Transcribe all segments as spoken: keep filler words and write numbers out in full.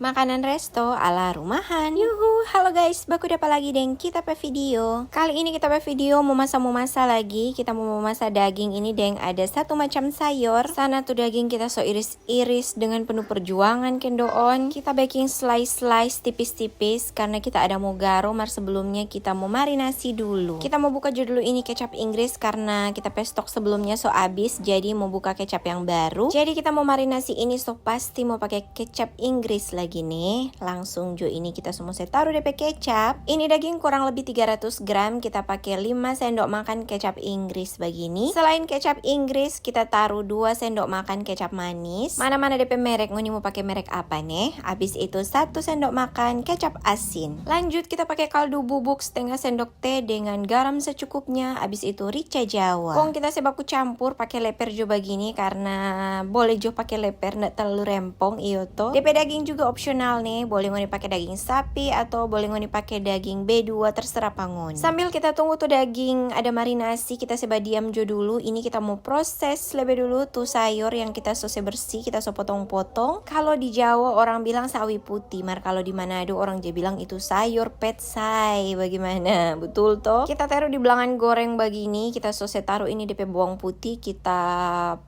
Makanan resto ala rumahan. Yuhu, halo guys, baku dapa lagi deng kita pe video. Kali ini kita pe video mo masa-mo masa lagi. Kita mo masa daging ini deng ada satu macam sayor. Sana tu daging kita so iris-iris dengan penuh perjuangan kendoon. Kita beking slice-slice tipis-tipis karena kita ada mo garo, mar sebelumnya kita mo marinasi dulu. Kita mo buka jo dulu ini kecap Inggris karena kita pe stok sebelumnya so abis, jadi mo buka kecap yang baru. Jadi kita mo marinasi ini so pasti mo pake kecap Inggris lagi ne. Langsung jo ini kita so mo se taru depe kecap. Ini daging kurang lebih tiga ratus gram, kita pake lima sendok makan kecap Inggris bagini. Selain kecap Inggris, kita taru dua sendok makan kecap manis. Mana-mana depe merek, ngoni mo pake merek apa ne? Abis itu satu sendok makan kecap asin. Lanjut kita pake kaldu bubuk setengah sendok teh dengan garam secukupnya, abis itu rica jawa. Kong kita se baku campur pake leper jo bagini karena boleh jo pake leper, nda terlalu rempong, iyo to. Depe daging juga opsional ne, boleh ngoni pake daging sapi atau boleh ngoni pake daging B dua, terserah pa ngoni. Sambil kita tunggu tu daging ada marinasi, kita se badiam jo dulu. Ini kita mo proses lebe dulu tu sayor yang kita so se bersih, kita so potong-potong. Kalo di Jawa orang bilang sawi putih, mar kalo di Manado orang ja bilang itu sayor petsai. Bagimana? Butul to? Kita taru di blangan goreng bagini, kita so se taru ini depe bawang putih, kita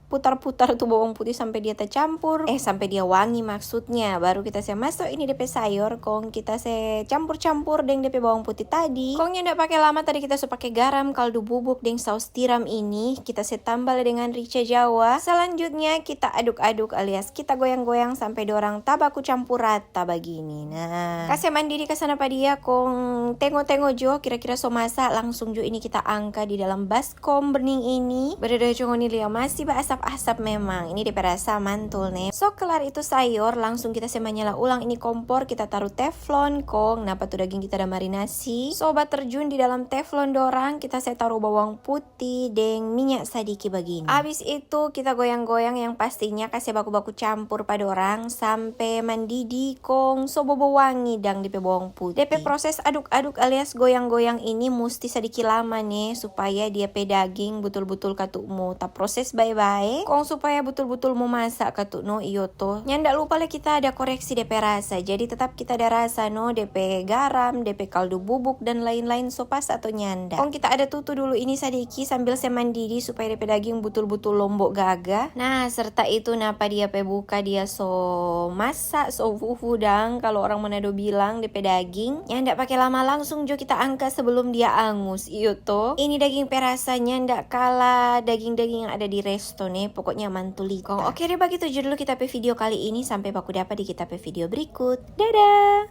putar-putar tu bawang putih sampe dia tacampur, eh, sampe dia wangi maksudnya. Baru kita se maso ini depe sayor, kong kita se campur-campur deng depe bawang putih tadi. Kong nyanda pake lama, tadi kita so pake garam, kaldu bubuk deng saus tiram ini. Kita se tambah le dengan rica jawa. Selanjutnya kita aduk-aduk alias kita goyang-goyang sampe dorang tabaku campur rata bagini. Nah, kase mandidi ka sana pa dia, kong tengo-tengo jo kira-kira so masa, langsung jo ini kita angka di dalam baskom bening ini. Badada jo ngoni lia, masih baasap-asap memang. Ini depe rasa mantul ne. So kelar itu sayor, langsung kita se manyala ulang ini kompor, kita taru teflon, kong napa tu daging kita ada marinasi. So baterjun di dalam teflon dorang, kita se taru bawang putih deng minya sadiki bagini. Abis itu kita goyang-goyang, yang pastinya kase baku-baku campur pa dorang sampe mandidi kong so bobo wangi dang depe bawang putih. Depe proses aduk-aduk alias goyang-goyang ini musti sadiki lama ne, supaya dia pe daging butul-butul katu mo taproses bae-bae, kong supaya butul-butul mo masa katu no, iyo to. Nyanda lupa le kita ada koreksi depe rasa, jadi tetap kita ada rasa no, depe garam, depe kaldu bubuk, dan lain-lain so pas atau nyanda. Kong kita ada tutu dulu ini sadiki sambil se mandidi supaya depe daging butul-butul lombo gaga. Nah, serta itu napa dia pe buka, dia so masa, so fufu dang, kalo orang Manado bilang, depe daging. Nyanda pake lama, langsung jo kita angka sebelum dia angus, iyo to. Ini daging pe rasa nyanda kala daging-daging yang ada di resto ne, pokoknya mantul ikang. Oke deh, bagitu jo dulu kita pe video kali ini, sampe baku dapa di kita pe video berikut. Dadah!